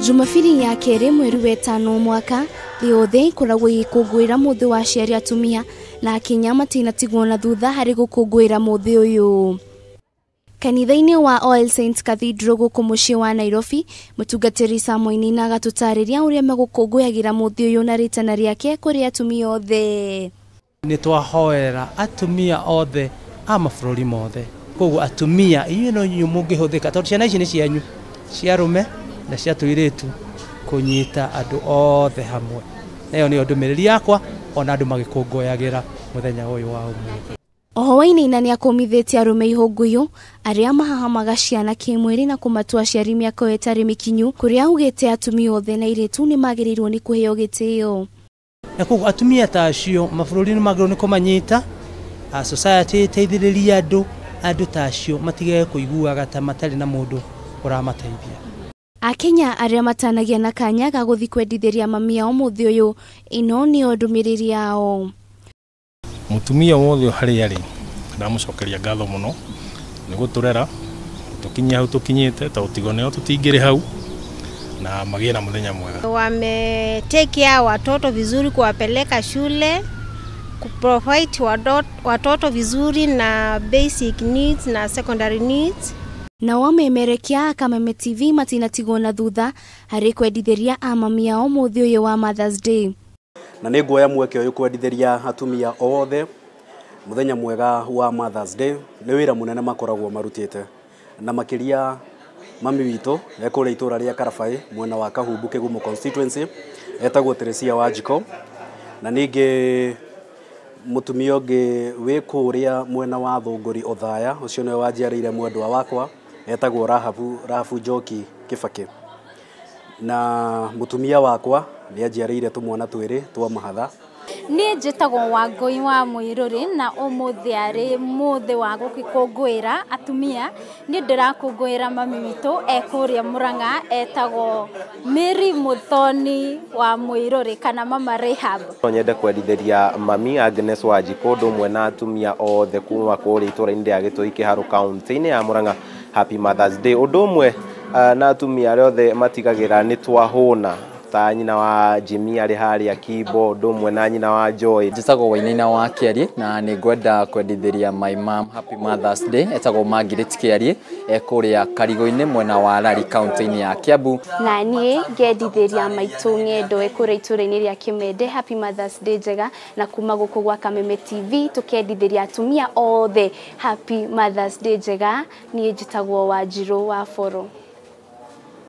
Jumapili ya kerĩ mweri wa ĩtano mwaka thĩ yothe ĩkoragwo ĩgĩkũngũĩra mũthĩ wa aciari atumia na akenya matinatigwo na thutha harĩ gũkũngũĩra mũthĩ ũyũ. Kanitha-inĩ wa All Saints Cathedral gũkũ mũciĩ wa Nairobi, mũtungatĩri Sam Wainaina agatũtarĩria ũrĩa megũkũngũyagĩra mũthĩ ũyũ na rĩtana rĩake kũrĩ atumia othe. Nĩ twahoera atumia othe a mabũrũri mothe, koguo atumia inyuĩ no inyuĩ mũngĩhũthĩka tondũ ciana ici nĩ cianyu cia arũme na cia tũirĩtu kũnyita andũ othe hamwe. Na ĩyo nĩyo ndũmĩrĩri yakwa ona andũ magĩkũngũyagĩra mũthenya ũyũ wa ũmũthĩ. Oho Wainaina nĩakũmithĩtie arũme ihũngũyũ arĩa mahahamaga ciana kĩmwĩrĩ na kũmatua aciari mĩaka ĩyo ĩtarĩ mĩkinyu, kũrĩa augĩte atumia othe na airĩtu nĩmagĩrĩirwo nĩ kũheo gĩtĩo. Na koguo atumia ta acio mabũrũri nĩ magĩrĩirwo nĩ kũmanyita, society ĩteithĩrĩrie andũ, andũ ta acio matige kũiguaga ta matarĩ na mũndũ ũramateithia. Akenya arĩa matanagia na kanya ga gũthiĩ kwendithĩria mami ao mũthĩ ũyũ, ĩno nĩyo ndũmĩrĩri yao. Mũtumia wothe harĩa arĩ ndamũcokeria ngatho mũno nĩ gũtũrera tũkinyie hau tũkinyĩte, tondũ tigo nĩo tũtingĩrĩ hau, na magĩe na mũthenya mwega. Wame take care watoto vizuri, kuwapeleka shule, kuprovide watoto vizuri na basic needs na secondary needs. Nao amemerekia a Kameme TV matinatigwo na thutha harĩ kwendithĩria amami ao mũthĩ ũyũ wa Mother's Day. Na nĩ nguoya mweke ũyũ kwendithĩria atumia othe mũthenya mwega wa Mother's Day. Nĩ wĩra mũnene makoragwo marutĩte, na makĩria mami witũ ekũrĩa itũra rĩa Karabai mwena wa Kahumbu Kĩgumo constituency, etagwo Teresia Wanjiko, na ningĩ mũtumia ũngĩ wĩ kũrĩa mwena wa Thũngũri Othaya, ũcio nĩwe wanjiarĩire mwendwa wakwa, etagwo Rahabu Njoki Kĩbakĩ. Na mũtumia wakwa nĩ anjiarĩire tũmwana twĩrĩ twa mahatha. Niĩ njĩtagwo Wangũi wa Mũirũrĩ na ũmũthĩ arĩ mũthĩ wa gũgĩkũngũĩra atumia. Niĩ ndĩrakũngũĩra mami witũ e kũrĩa Mũrang'a, etagwo Mary Mũthoni wa Mũirũrĩ kana Mama Rahab. No nyende kwendithĩria mami Agnes Wanjikũ ũndũ ũmwe na atumia othe kuma kũrĩa itũra-inĩ rĩa Gĩtũi Kĩharũ kaunti-inĩ ya Mũrang'a Happy Mother's Day. Ũndũ ũmwe na atumia arĩa othe matigagĩra nĩ twahũna, ta nyina wa Jimmy arĩ harĩa Kimbo, ũndũ ũmwe na nyina wa Joy. Njĩtagwo Wainaina wa Kĩarie na nĩ ngwenda kwendithĩria my mom Happy Mother's Day, etagwo Margaret Kĩarie, e kũrĩa Karigũ-inĩ mwena wa Lari kaunti-inĩ ya Kiambu. Na niĩ ngendithĩria maitũ ng'endo e kũrĩa itũra-inĩ rĩa Kĩmende Happy Mother's Day njega, na kuma gũkũ gwa Kameme TV tũkendithĩria atumia othe Happy Mother's Day njega. Niĩ njĩtagwo Wanjirũ wa Boro.